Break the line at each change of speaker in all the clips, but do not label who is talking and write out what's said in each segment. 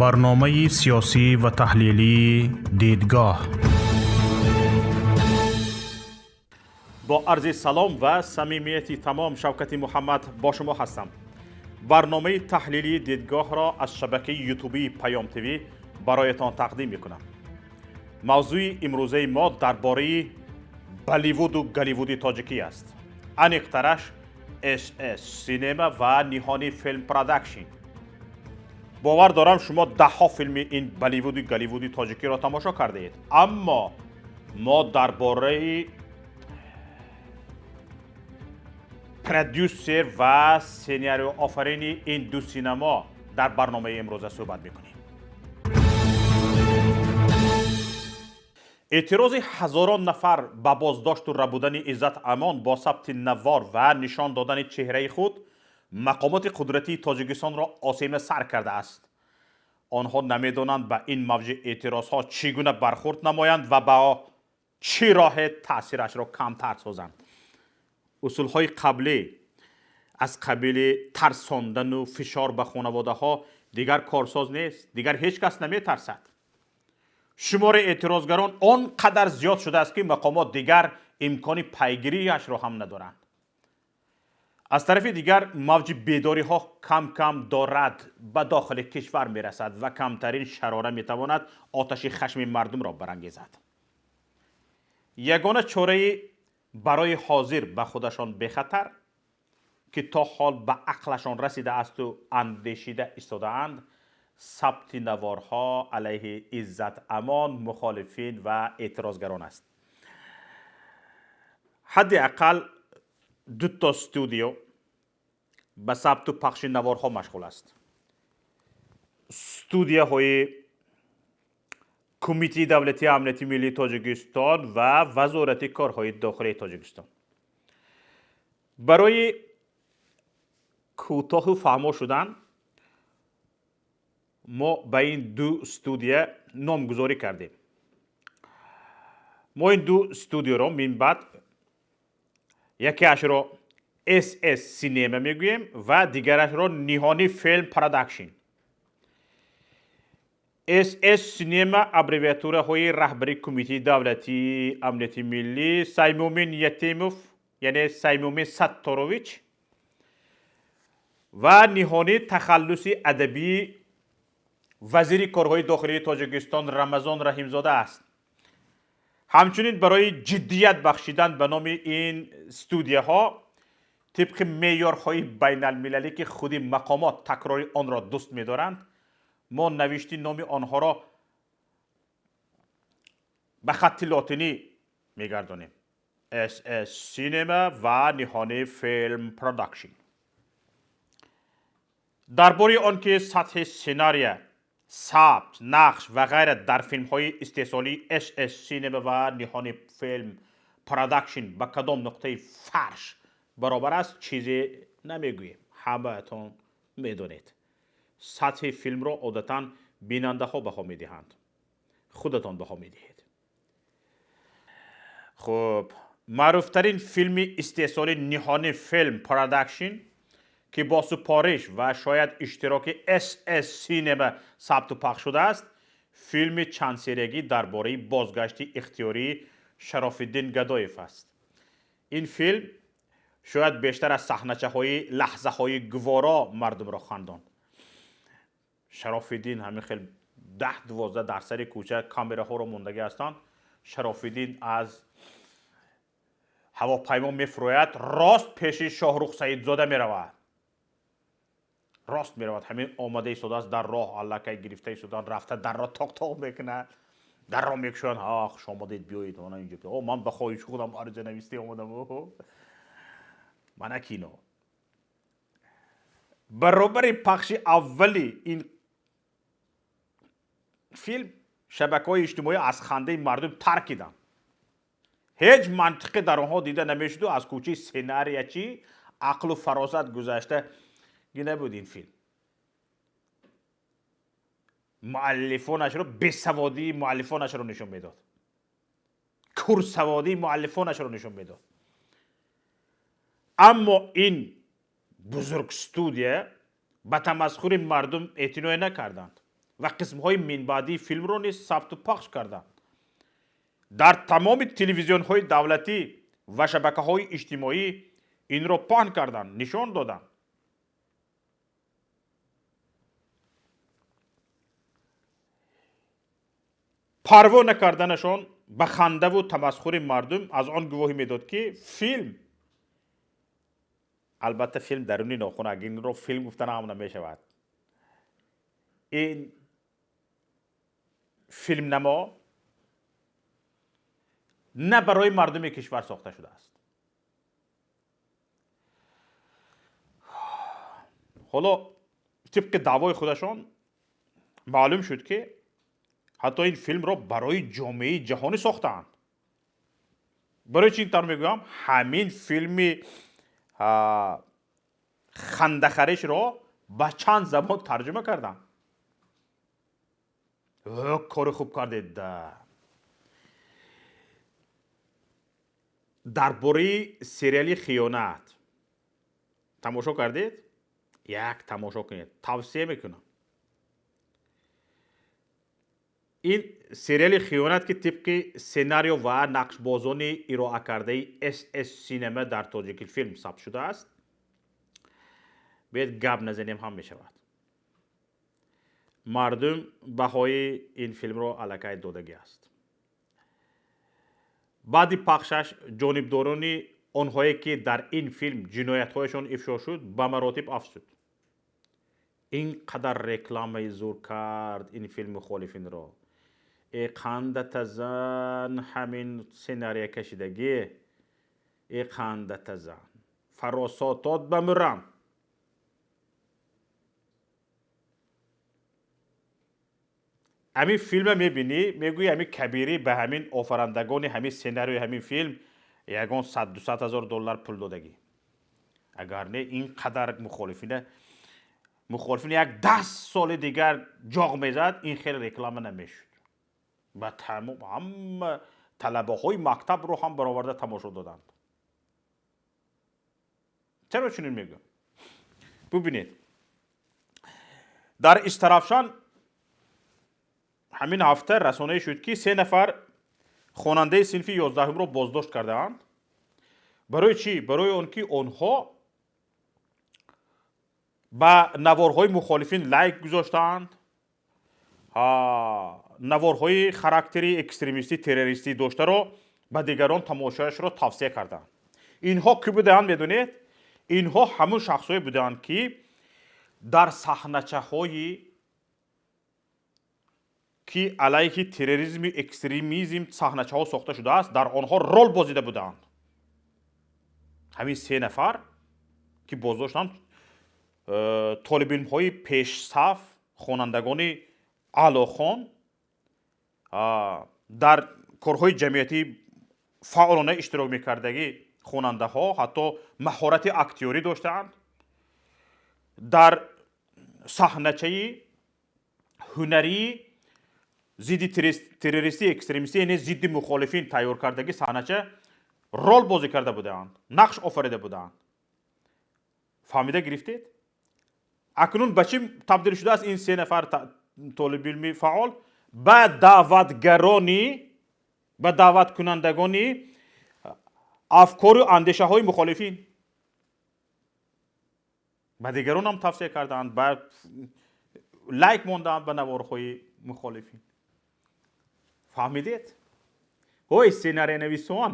Барномаи сиёсӣ ва таҳлилии «Дидгоҳ».
Бо арзи салом ва самимияти тамом, Шавкати Муҳаммад бо шумо ҳастам. Барномаи таҳлилии «Дидгоҳро» аз шабакаи ютубии Паём ТВ бароятон тақдим мекунам. Мавзӯи имрӯзаи мо дар бораи Болливуду Голливуди тоҷикӣ аст, аниқтараш СС Синема ва Ниҳони Филм Продакшн. Бовар дорам, шумо даҳҳо филми ин Болливуду Голливуди тоҷикиро тамошо кардаед, аммо мо дар бораи продюсер ва сценариоофарини ин ду синемо дар барномаи имрӯза суҳбат мекунем. Эътирози ҳазорон нафар ба боздошту рабудани Иззат Амон бо сабти навор ва нишон додани чеҳраи худ мақомоти қудратии Тоҷикистонро осема сар кардааст. Онҳо намедонанд, ба ин мавҷи эътирозҳо чӣ гуна бархурд намоянд ва ба чӣ роҳе таъсирашро камтар созанд. Усулҳои қаблӣ аз қабили тарсондану фишор ба хонаводаҳо дигар корсоз нест. Дигар ҳеҷ кас наметарсад. Шумори эътирозгарон он қадар зиёд шудааст, ки мақомот дигар имкони пайгирияшро ҳам надоранд. Аз тарафи дигар, мавҷи бедориҳо кам кам дорад ба дохили кишвар мерасад ва камтарин шарора метавонад оташи хашми мардумро барангезад. Ягона чораи барои ҳозир ба худашон бехатар, ки то ҳол ба ақлашон расидаасту андешида истодаанд, сабти наворҳо алайҳи Иззат Амон, мухолифин ва эътирозгарон аст. Ҳадди ақал дуто студио ба сабту пахши наворҳо машғул аст: студияҳои Кумитаи давлатии амнияти миллии Тоҷикистон ва Вазорати корҳои дохилии Тоҷикистон. Барои кӯтоҳу фаҳмо шудан мо ба ин ду студия номгузорӣ кардем. Мо ин ду студияро минбаъд якеашро СС Синема мегӯем ва дигарашро Ниҳони Филм Продакшн. СС Синема аббревиатураҳои раҳбари Кумитаи давлатии амнияти миллӣ Саймумин Ятимов, яъне Саймумин Сатторович, ва Ниҳонӣ тахаллуси адабии вазири корҳои дохилии Тоҷикистон Рамазон Раҳимзода аст. Ҳамчунин барои ҷиддият бахшидан ба номи ин студияҳо тибқи меъёрҳои байналмилалӣ, ки худи мақомот такрори онро дӯст медоранд, мо навишти номи онҳоро ба хатти лотинӣ мегардонем: СС Синема ва Ниҳони Филм Продакшн. Дар бораи он ки сатҳи сценария, сабт, нақш ва ғайра дар филмҳои истеҳсолии СС Синема ва Ниҳони Филм Продакшн ба кадом нуқтаи фарш баробар аст, чизе намегӯем, ҳамаатон медонед. Сатҳи филмро одатан бинандаҳо баҳо медиҳанд, худатон баҳо медиҳед. Хуб, маъруфтарин филми истеҳсоли Ниҳони Филм Продакшн, ки бо супориш ва шояд иштироки СС Синема сабту пахш шудааст, филми чандсериягӣ дар бораи бозгашти ихтиёрии Шарофиддин Гадоев аст. Ин филм шояд бештар аз саҳначаҳои лаҳзаҳои гуворо мардумро хандонд. Шарофиддин ҳамин хел 10-12 дар сари кӯча камераҳоро мондагӣ ҳастанд. Шарофиддин аз ҳавопаймо мефурояд, рост пеши Шоҳрух Саидзода меравад, рост меравад. Ҳамин омада истодааст дар роҳ, аллакай гирифта истодан, рафта дарро тоқ-тоқ мекунад, дарро мекушоянд: «Ҳа, хуш омадед, биёед она инҷо». «О, ман ба хоҳиши худам ариза нависте омадам». Мана кино. Баробари пахши аввали ин филм шабакаҳои иҷтимоӣ аз хандаи мардум таркиданд. Ҳеҷ мантиқе дар онҳо дида намешуду аз кӯчаи сценариячӣ ақлу фаросат гузашта набуд. Ин филм муаллифонашро, бесаводии муаллифонашро нишон медод, курсаводии муаллифонашро нишон медод. Аммо ин бузург студия ба тамасхури мардум эътиное накарданд. Ва қисмҳои минбаъдии филмро низ сабту пахш карданд. Дар тамоми телевизионҳои давлатӣ ва шабакаҳои иҷтимоӣ инро паҳн карданд, нишон доданд. Парво накарданашон ба хандаву тамасхури мардум аз он гувоҳӣ медод, ки филм, албатта, филм даруни нохунак, инро филм гуфтан ҳам намешавад, ин филмнамо на барои мардуми кишвар сохта шудааст. Ҳоло тибқи даъвои худашон маълум шуд, ки ҳатто ин филмро барои ҷомеаи ҷаҳонӣ сохтаанд. Барои чи ин тавр мегӯям? Ҳамин филми хандахаришро ба чанд забон тарҷума кардам. Кори хуб кардед. Дар бораи сериали «Хиёнат» тамошо кардед? Як тамошо кунед, тавсия мекунам. Ин сериали «Хиёнат», ки тибқи сценарио ва нақшбозони ироакардаи СС Синема дар Тоҷикфилм сабт шудааст, биёед гап назанем ҳам мешавад. Мардум баҳои ин филмро аллакай додагӣ аст. Баъди пахшаш ҷонибдорони онҳое, ки дар ин филм ҷиноятҳояшон ифшо шуд, ба маротиб афзуд. Ин қадар рекламаи зур кард ин филм мухолифинро. Э, қандатазан, ҳамин сценария кашидагӣ, э, қандатазан, фаросотот ба мурам. Ҳамин филма мебинӣ, мегӯӣ, ҳамин Кабирӣ ба ҳамин офарандагони ҳамин сценариои ҳамин филм ягон 100-200 ҳазор доллар пул додагӣ. Агар не, ин қадар мухолифин як 10 соли дигар ҷоғ мезад, ин хеле реклама намешуд. Ба тамом ҳама талабаҳои мактабро ҳам бароварда тамошо доданд. Чаро чунин мегӯям? Бубинед, дар Истарафшан ҳамин ҳафта расонае шуд, ки се нафар хонандаи синфи 11-умро боздошт кардаанд. Барои чӣ? Барои он ки онҳо ба наворҳои мухолифин лайк гузоштаанд, наворҳои характери экстремистӣ, террористӣ доштаро ба дигарон тамошояшро тавсия карданд. Инҳо кӣ будаанд, медонед? Инҳо ҳамун шахсҳое будаанд, ки дар саҳначаҳои ки алайҳи терроризму экстремизм саҳначаҳо сохта шудааст, дар онҳо рол бозида буданд. Ҳамин се нафар, ки боздоштанд, толибилмҳои пешсаф, хонандагони аълохон, дар корҳои ҷамъиятӣ фаъолона иштирок мекардагӣ хонандаҳо, ҳатто маҳорати актёрӣ доштаанд, дар саҳначаи ҳунарии зидди террористӣ, экстремистӣ, яъне зидди мухолифин тайёр кардагӣ саҳнача рол бозӣ карда будаанд, нақш офарида будаанд. Фаҳмида гирифтед? Акнун ба чӣ табдил шудааст ин се нафар толибилми фаъол? Ба даъватгарони, ба даъваткунандагони афкору андешаҳои мухолифин. Ба дигарон ҳам тавсия кардаанд, ба лайк мондаанд ба наворҳои мухолифин. Фаҳмидед? Ҳой, сценариянависон,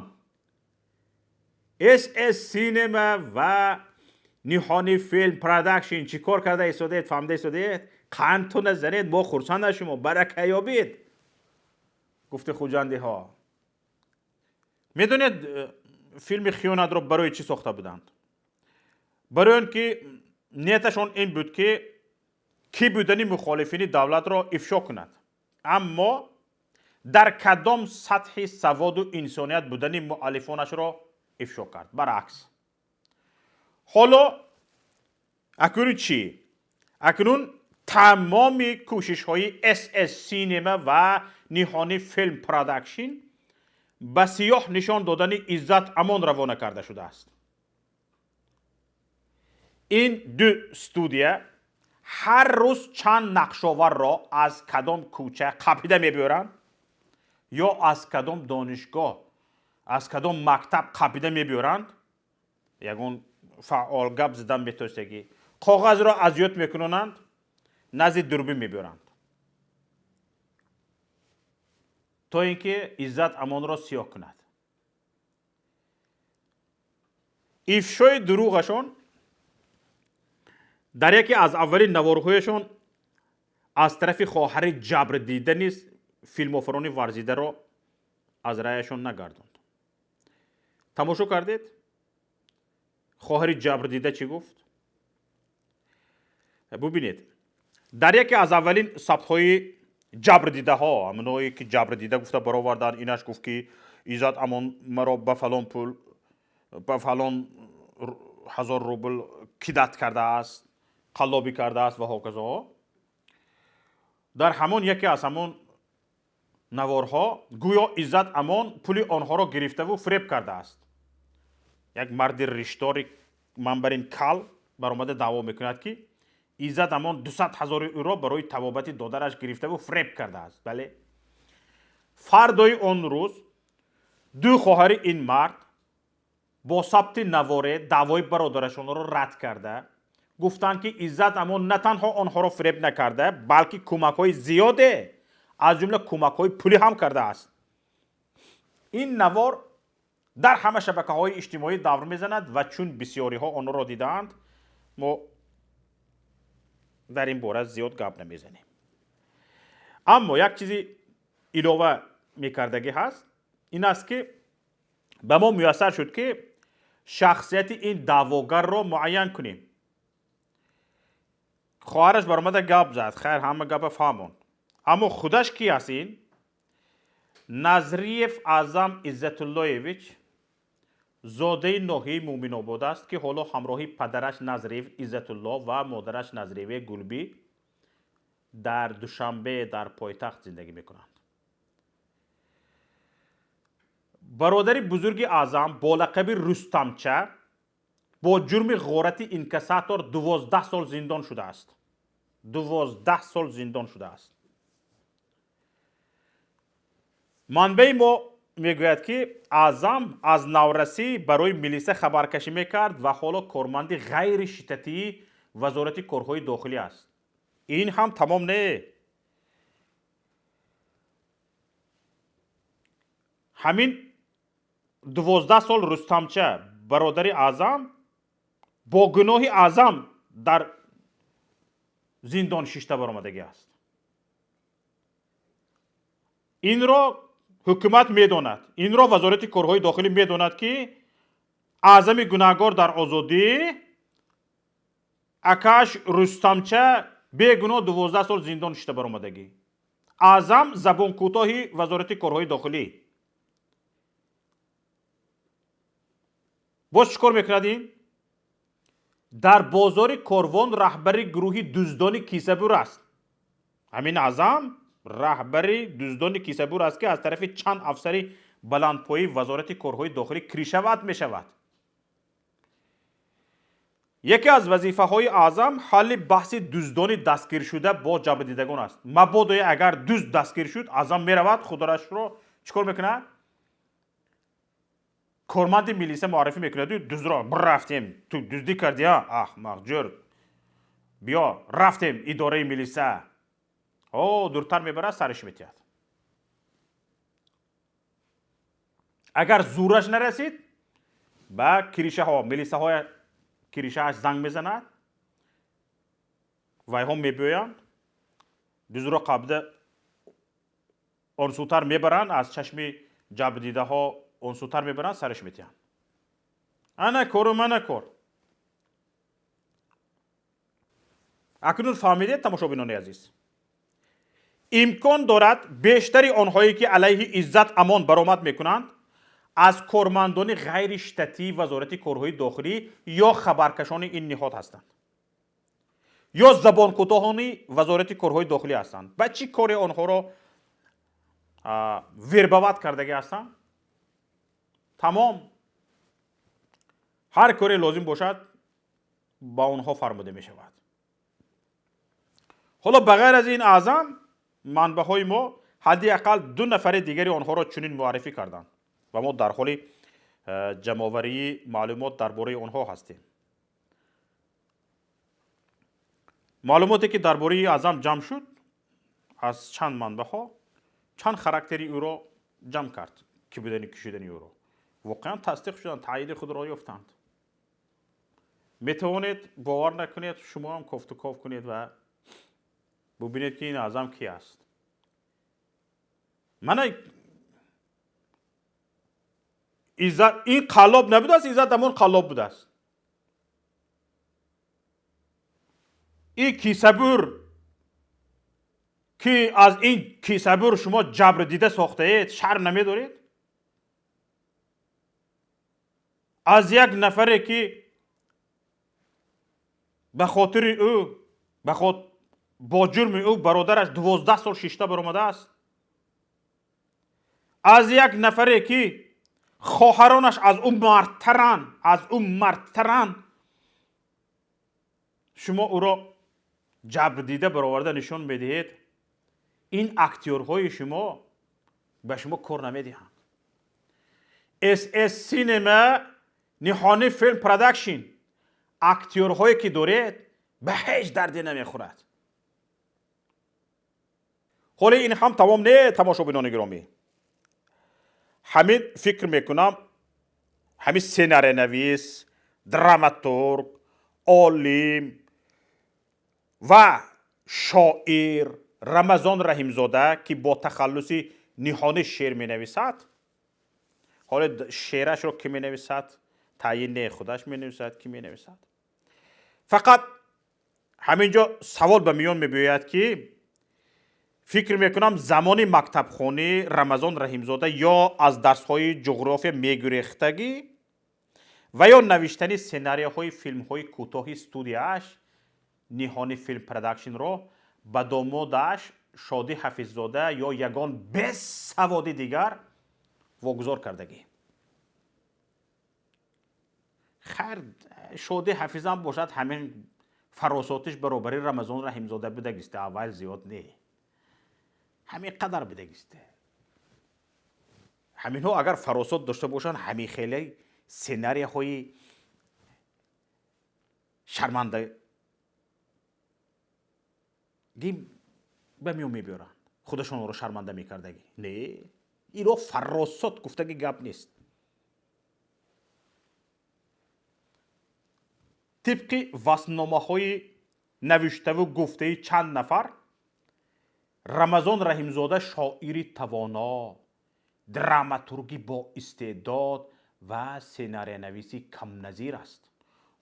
СС Синема ва Ниҳони Филм Продакшн, чӣ кор карда истодед, фаҳмида истодед? Қандтона занед, мо хурсанд аз шумо, барака ёбед, гуфти хуҷандиҳо. Медонед, филми «Хиёнатро» барои чӣ сохта буданд? Барои он ки нияташон ин буд, ки кӣ будани мухолифини давлатро ифшо кунад, аммо дар кадом сатҳи саводу инсоният будани муаллифонашро ифшо кард. Баръакс, ҳоло акнун чӣ? Акнун тамоми кӯшишҳои СС Синема ва Ниҳони Филм Продакшн ба сиёҳ нишон додани Иззат Амон равона карда шудааст. Ин ду студия Ҳар рӯз чанд нақшоварро аз кадом кӯча қапида мебиёранд ё аз кадом донишгоҳ, аз кадом мактаб қапида мебиёранд, ягон фаъол гап задан метостагӣ, коғазро азёт мекунонанд, назди дурбин мебиёранд, то ин ки Иззат Амонро сиёҳ кунад. Ифшои дурӯғашон дар яке аз аввалин наворҳояшон аз тарафи хоҳари ҷабрдида низ филмофарони варзидаро аз раъяшон нагардонд. Тамошо кардед? Хоҳари ҷабрдида чӣ гуфт? Бубинед, дар яке аз аввалин сабтҳои ҷабрдидаҳо, ҳаминое ки ҷабрдида гуфта бароварданд, инаш гуфт ки Иззат Амон маро ба фалон пул, ба фалон ҳазор рубл кидать кардааст, қаллобӣ кардааст ва ҳоказо. Дар ҳамон яке аз ҳамон наворҳо гӯё Иззат Амон пули онҳоро гирифтаву фиреб кардааст. Як марди риштори манбарин кал баромада даъво мекунад, ки Иззат Амон 200 ҳазори ӯро барои табобати додараш гирифтаву фиреб кардааст. Бале, фардои он рӯз ду хоҳари ин мард бо сабти наворе даъвои бародарашонро рад карда гуфтанд, ки Иззат Амон на танҳо онҳоро фиреб накарда, балки кӯмакҳои зиёде, аз ҷумла кӯмакҳои пулӣ ҳам кардааст. Ин навор дар ҳама шабакаҳои иҷтимоӣ давр мезанад ва чун бисёриҳо онро дидаанд, мо дар ин бора зиёд гап намезанем. Аммо як чизи илова мекардагӣ ҳаст, ин аст, ки ба мо муяссар шуд, ки шахсияти ин даъвогарро муайян кунем. Хоҳараш баромада гап зад, хайр, ҳама гапа фаҳмонд, аммо худаш ки аст? Ин Назриев Аъзам Иззатуллоевич зодаи ноҳияи Муъминобод аст, ки ҳоло ҳамроҳи падараш Назриев Иззатулло ва модараш Назриеве Гулбӣ дар Душанбе, дар пойтахт зиндагӣ мекунанд. Бародари бузурги Аъзам бо лақаби Рустамча бо ҷурми ғорати инкассатор 12 сол зиндон шудааст. 12 сол зиндон шудааст. Манбаи мо мегӯяд, ки Аъзам аз наврасӣ барои милиса хабаркашӣ мекард ва ҳоло корманди ғайриштатии Вазорати корҳои дохилӣ аст. Ин ҳам тамом не. Ҳамин 12 сол Рустамча, бародари Аъзам, бо гуноҳи Аъзам дар зиндон шишта баромадагӣ аст. Инро ҳукумат медонад, инро Вазорати корҳои дохилӣ медонад, ки Аъзами гунаҳгор дар озодӣ, акаш Рустамча бегуноҳ 12 сол зиндон шишта баромадагӣ. Аъзам забонкӯтоҳи Вазорати корҳои дохилӣ. Боз чӣ кор мекунад ин? Дар бозори Корвон раҳбари гурӯҳи дуздони кисабур аст. Ҳамин Аъзам раҳбари дуздони кисабур аст, ки аз тарафи чанд афсари баландпояи Вазорати корҳои дохилӣ кришават мешавад. Яке аз вазифаҳои Аъзам ҳалли баҳси дуздони дастгиршуда бо ҷабрдидагон аст. Мабодое агар дузд дастгир шуд, Аъзам меравад, хударашро чӣ кор мекунад? Корманди милиса муаррифӣ мекунад дуздро. Рафтем, ту дуздӣ кардӣ, аҳмақ ҷур, биё рафтем идораи милиса. О, дуртар мебарад, сариш метиҳад. Агар зӯраш нарасид, ба киришаҳо, милисаҳоя киришааш занг мезанад, вайҳо мебиёянд, дуздро қабда онсӯтар мебаранд, аз чашми ҷабрдидаҳо онсӯтар мебаранд, сариш метиҳанд. Ана кору мана кор. Акнун фаҳмидед, тамошобинони азиз, имкон дорад бештари онҳое ки алайҳи Иззат Амон баромад мекунанд, аз кормандони ғайриштатии Вазорати корҳои дохилӣ ё хабаркашони ин ниҳод ҳастанд, ё забонкӯтоҳони Вазорати корҳои дохилӣ ҳастанд. Ба чӣ коре онҳоро вербовать кардагӣ ҳастанд? Тамом, ҳар коре лозим бошад, ба онҳо фармуда мешавад. Ҳоло ба ғайр аз ин Аъзам, манбаъҳои мо ҳадди ақал ду нафари дигари онҳоро чунин муаррифӣ карданд ва мо дар ҳоли ҷамъоварии маълумот дар бораи онҳо ҳастем. Маълумоте ки дар бораи Аъзам ҷамъ шуд аз чанд манбаъҳо, чанд характери ӯро ҷамъ кард, ки будани кишидани ӯро воқеан тасдиқ шуданд, таъйиди худро ёфтанд. Метавонед бовар накунед, шумо ҳам кофтуков кунед ва бубинед, ки ин Аъзам ки аст. Мана ин қаллоб набудааст, Иззат Амон қаллоб будааст. Ин кисабур, ки аз ин кисабур шумо ҷабр дида сохтаед, шарм намедоред? Аз як нафаре ки ба хотири ӯ, бо ҷурми ӯ бародараш 12 сол шишта баромадааст, аз як нафаре ки хоҳаронаш аз ӯ мардтаранд, аз ӯ мардтаранд, шумо ӯро ҷабр дида бароварда нишон медиҳед. Ин актёрҳои шумо ба шумо кор намедиҳанд. СС Синема, Ниҳони филм продакшн, актёрҳое ки доред ба ҳеҷ дарде намехӯрад. Ҳоле ин ҳам тамом не, тамошобинони гиромӣ. Ҳамин фикр мекунам, ҳамин сценариянавис, драматург, олим ва шоир Рамазон Раҳимзода, ки бо тахаллуси Ниҳони шеър менависад, ҳоле шеърашро ки менависад таъйин не, худаш менависад, ки менависад. Фақат ҳамин ҷо савол ба миён мебиёяд, ки фикр мекунам замони мактабхонӣ Рамазон Раҳимзода ё аз дарсҳои ҷуғрофия мегурехтагӣ ва ё навиштани сценарияҳои филмҳои кӯтоҳи студияаш Ниҳони филм продакшнро ба домодаш Шодӣ Ҳафиззода ё ягон бесаводи дигар вогузор кардагӣ. Хайр, Шодӣ Ҳафизам бошад, ҳамин фаросотиш баробари Рамазон Раҳимзода будагиста, аввал зиёд не, ҳамин қадар будагиста. Ҳаминҳо агар фаросот дошта бошанд, ҳамин хеле сценарияҳои шармандагӣ ба миён мебиёранд, худашонро шарманда мекардагӣ. Не, иро фаросот гуфтаги гап нест. Тибқи васнномаҳои навиштаву гуфтаи чанд нафар, Рамазон Раҳимзода шоири тавоно, драматурги боистеъдод ва сценариянависи камназир аст.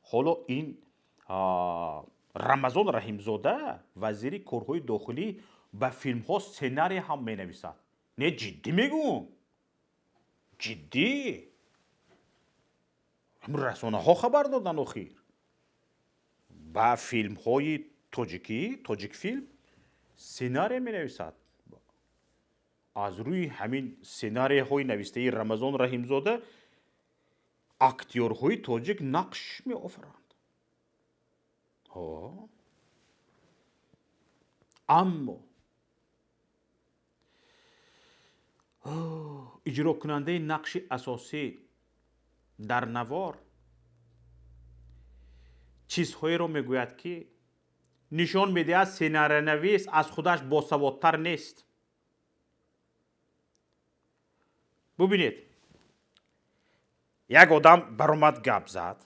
Ҳоло ин Рамазон Раҳимзода, вазири корҳои дохилӣ, ба филмҳо сценария ҳам менависад. Не, ҷиддӣ мегӯм, ҷиддӣ. Расонаҳо хабар доданд охир. Ба филмҳои тоҷикӣ, тоҷикфилм сценария менависад. Аз рӯи ҳамин сценарияҳои навистаи Рамазон Раҳимзода актёрҳои тоҷик нақш меофаранд. Аммо иҷрокунандаи нақши асосӣ дар навор чизҳоеро мегӯяд, ки нишон медиҳад сценариянавис аз худаш босаводтар нест. Бубинед, як одам баромад гап зад,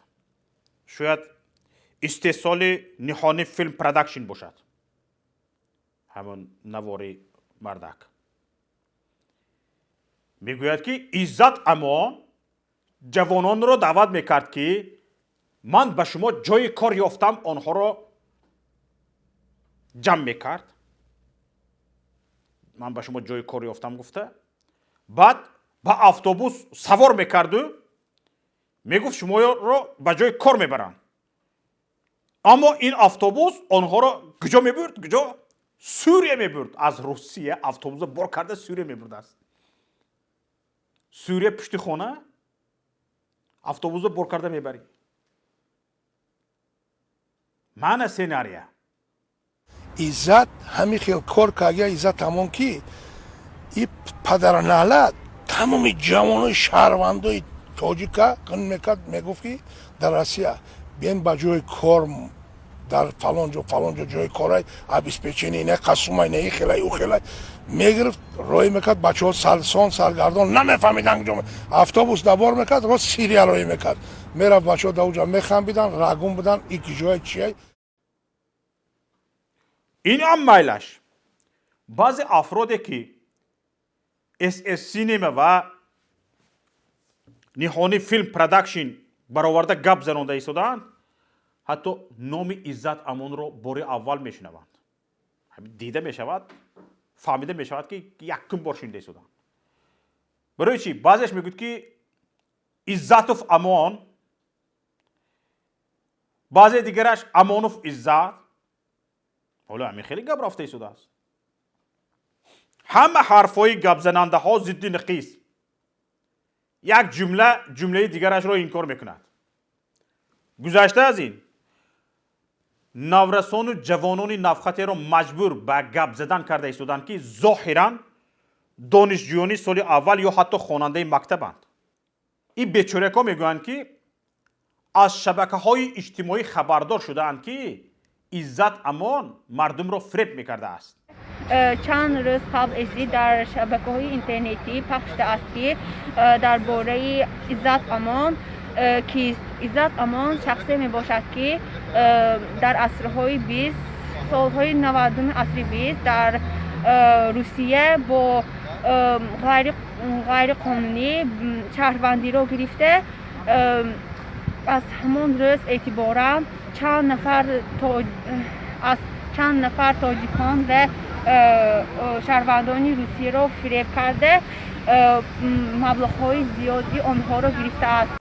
шояд истеҳсоли Ниҳони филм продакшн бошад, ҳамон навори мардак мегӯяд, ки Иззат Амон ҷавононро даъват мекард, ки ман ба шумо ҷои кор ёфтам, онҳоро ҷамъ мекард, ман ба шумо ҷои кор ёфтам гуфта, баъд ба автобус савор мекарду мегуфт шуморо ба ҷои кор мебарам. Аммо ин автобус онҳоро куҷо мебурд? Куҷо? Сурия мебурд. Аз Русия автобуса бор карда Сурия мебурдааст. Сурия пушти хона автобуса бор карда мебарӣ. Мана сценария.
Иззат ҳамин хел кор карда. Иззат ҳамон ки и падарналат тамоми ҷавонои шаҳрвандои тоҷика қин мекард, мегуфт, ки дар Россия биен, ба ҷои кор дар фалон ҷо, фалон ҷо ҷои корай, обеспечение, не қасумай, не хелай, ӯ хелай мегирифт, роҳӣ мекард. Бачаҳо салсон саргардон намефаҳмидан ҷо. Автобус дабор мекард, рост Сирия роҳӣ мекард, мерафт. Бачаҳо дар уҷа мехамбидан, рагун будан, ики ҷое чия.
Ин ҳам майлаш. Баъзе афроде, ки СС Синема ва Ниҳонӣ Филм Продакшн бароварда гап занонда истодаанд, ҳатто номи Иззат Амонро бори аввал мешунаванд. Дида мешавад, фаҳмида мешавад, ки якум бор шунида истодаанд. Барои чӣ? Баъзеаш мегӯяд, ки Иззатов Амон, баъзе дигараш Амонов Иззат. Ҳоло ҳамин хеле гап рафта истодааст. Ҳама ҳарфҳои гапзанандаҳо зидди нақиз, як ҷумла ҷумлаи дигарашро инкор мекунад. Гузашта аз ин, наврасону ҷавонони навхатеро маҷбур ба гап задан карда истоданд, ки зоҳиран донишҷӯёни соли аввал ё ҳатто хонандаи мактабанд. Ин бечоракҳо мегӯянд, ки аз шабакаҳои иҷтимоӣ хабардор шудаанд, ки Иззат Амон мардумро фиреб мекардааст.
Чанд рӯз қабл эзи дар шабакаҳои интернетӣ пахш шудааст, ки дар бораи Иззат Амон, ки Иззат Амон шахсе мебошад, ки дар асрҳои бист, солҳои 90-уми асри бист дар Русия бо ғайриқонунӣ шаҳрвандиро гирифта, аз ҳамон рӯз эътиборан чанд нафар аз чанд нафар тоҷикон ва шаҳрвандони Русияро фиреб карда, маблағҳои зиёди онҳоро гирифтааст.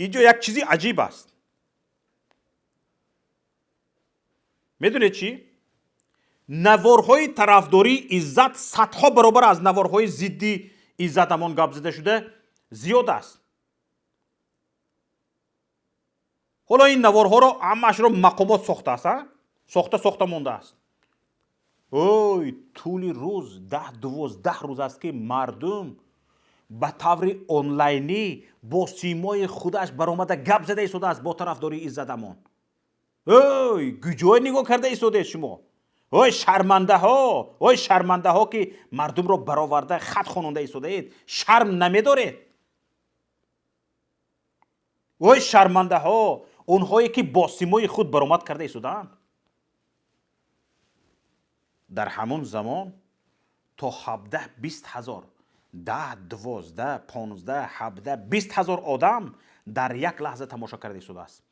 Инҷо як чизи аҷиб аст. Медонед чӣ? Наворҳои тарафдории Иззат садҳо баробар аз наворҳои зидди Иззат Амон гап зада шуда зиёд аст. Ҳоло ин наворҳоро ҳамаашро мақомот сохтааст, сохта сохта мондааст. Ой, тӯли рӯз 10-12 рӯз аст, ки мардум ба таври онлайнӣ бо симои худаш баромада гап зада истодааст бо тарафдории Иззат Амон. Ой, куҷое нигоҳ карда истодед шумо? Ой, шармандаҳо, ой, шармандаҳо, ки мардумро бароварда хат хононда истодаед, шарм намедоред? Ой, шармандаҳо, онҳое ки бо симои худ баромад карда истодаанд. Дар ҳамон замон то 17-20 ҳазор, 10, 12, 15, 17, 20 ҳазор одам дар як лаҳза тамошо карда истодааст.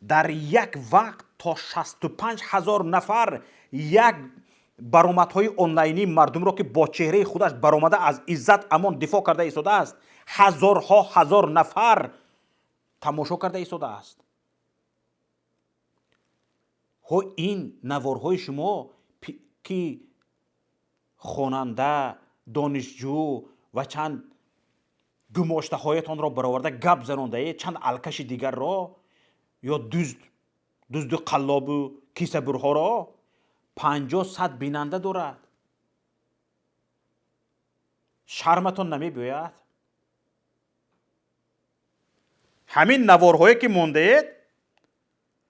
Дар як вақт то 65 ҳазор нафар як баромадҳои онлайнии мардумро, ки бо чеҳраи худаш баромада аз Иззат Амон дифоъ карда истодааст, ҳазорҳо ҳазор нафар тамошо карда истодааст. Ҳо, ин наворҳои шумо, ки хонанда, донишҷӯ ва чанд гумоштаҳоятонро бароварда гап занондаед, чанд алкаши дигарро ё дузд, дузду қаллобу кисабурҳоро 50-100 бинанда дорад. Шарматон намебиёяд? Ҳамин наворҳое ки мондаед,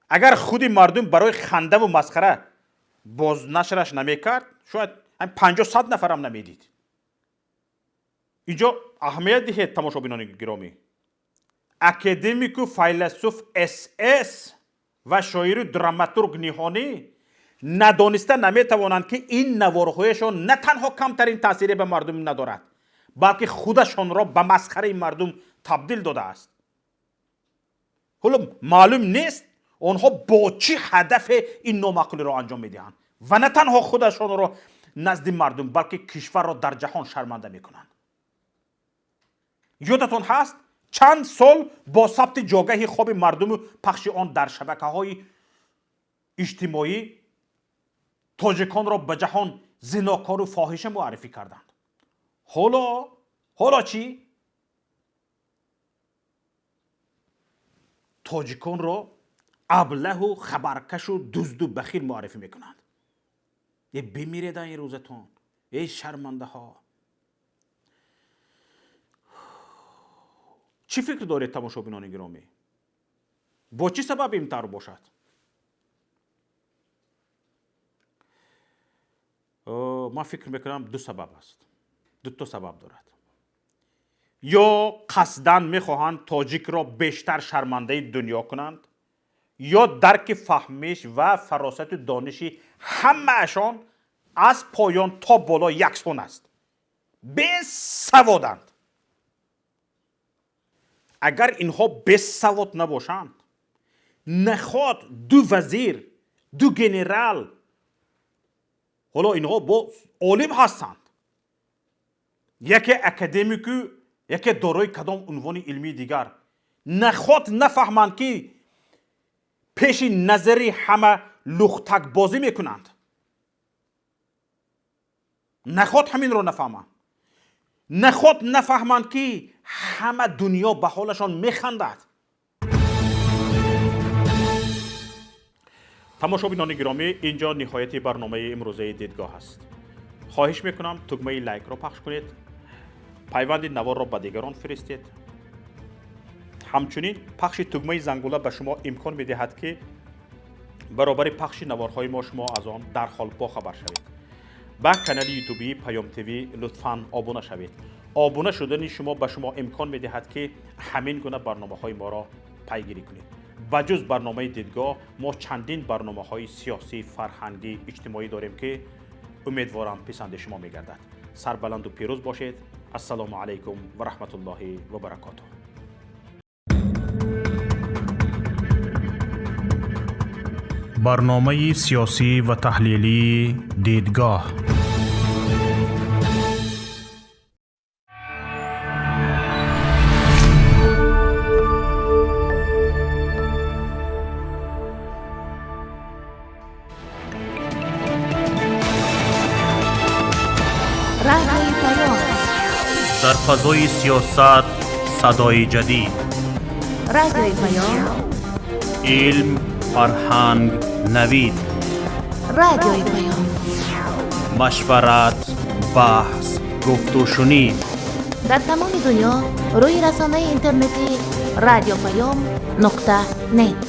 агар худи мардум барои хандаву масхара бознашраш намекард, шояд ҳамин 50-100 нафарам намедид. Инҷо аҳамият диҳед, тамошобинони гиромӣ. Академику файласуф СС ва шоиру драматург Ниҳонӣ надониста наметавонанд, ки ин наворҳояшон на танҳо камтарин таъсире ба мардум надорад, балки худашонро ба масхараи мардум табдил додааст. Ҳоло маълум нест, онҳо бо чӣ ҳадафе ин номаъқулиро анҷом медиҳанд ва на танҳо худашонро назди мардум, балки кишварро дар ҷаҳон шарманда мекунанд. Ёдатон ҳаст, чанд сол бо сабти ҷогаҳи хоби мардуму пахши он дар шабакаҳои иҷтимоӣ тоҷиконро ба ҷаҳон зинокору фоҳиша муаррифӣ карданд? Ҳоло чӣ? Тоҷиконро Аблаҳу хабаркашу дузду бахил муаррифӣ мекунанд. Е, бимиреда ин рӯзатон, эй шармандаҳо! Чӣ фикр доред, тамошобинони гиромӣ? Бо чӣ сабаб ин тавр бошад? Ман фикр мекунам, ду сабаб аст, дуто сабаб дорад. Ё қасдан мехоҳанд тоҷикро бештар шармандаи дунё кунанд, ё дарки фаҳмиш ва фаросату дониши ҳамаашон аз поён то боло яксон аст, бесаводанд. Агар инҳо бесавод набошанд, наход ду вазир, ду генерал, ҳоло инҳо бо олим ҳастанд, яке академику, яке дорои кадом унвони илмии дигар, наход нафаҳманд, ки пеши назари ҳама лухтакбозӣ мекунанд. Наход ҳаминро нафаҳманд, наход нафаҳманд, ки ҳама дунё ба ҳолашон механдад. Тамошобинони гиромӣ, инҷо ниҳояти барномаи имрӯзаи Дидгоҳ аст. Хоҳиш мекунам, тугмаи лайкро пахш кунед, пайванди наворро ба дигарон фиристед. Ҳамчунин пахши тугмаи зангула ба шумо имкон медиҳад, ки баробари пахши наворҳои мо шумо аз он дарҳол бохабар шавед. Ба канали ютубии Паём ТВ лутфан обуна шавед. Обуна шудани шумо ба шумо имкон медиҳад, ки ҳамин гуна барномаҳои моро пайгирӣ кунед. Ба ҷуз барномаи Дидгоҳ мо чандин барномаҳои сиёсӣ, фарҳангӣ, иҷтимоӣ дорем, ки умедворам писанди шумо мегардад. Сарбаланду пирӯз бошед. Ассалому алайкум ва раҳматуллоҳи ва баракотуҳ.
Барномаи сиёсӣ ва таҳлилии Дидгоҳ.
Радиои Паём.
Дар фазои сиёсат садои ҷадид.
Радиои Паём.
Илм, фарҳанг, навид.
Радиои Паём.
Машварат, баҳс, гуфтушунид.
Дар тамоми дунё рӯи расонаи интернетӣ радиопаём.нет.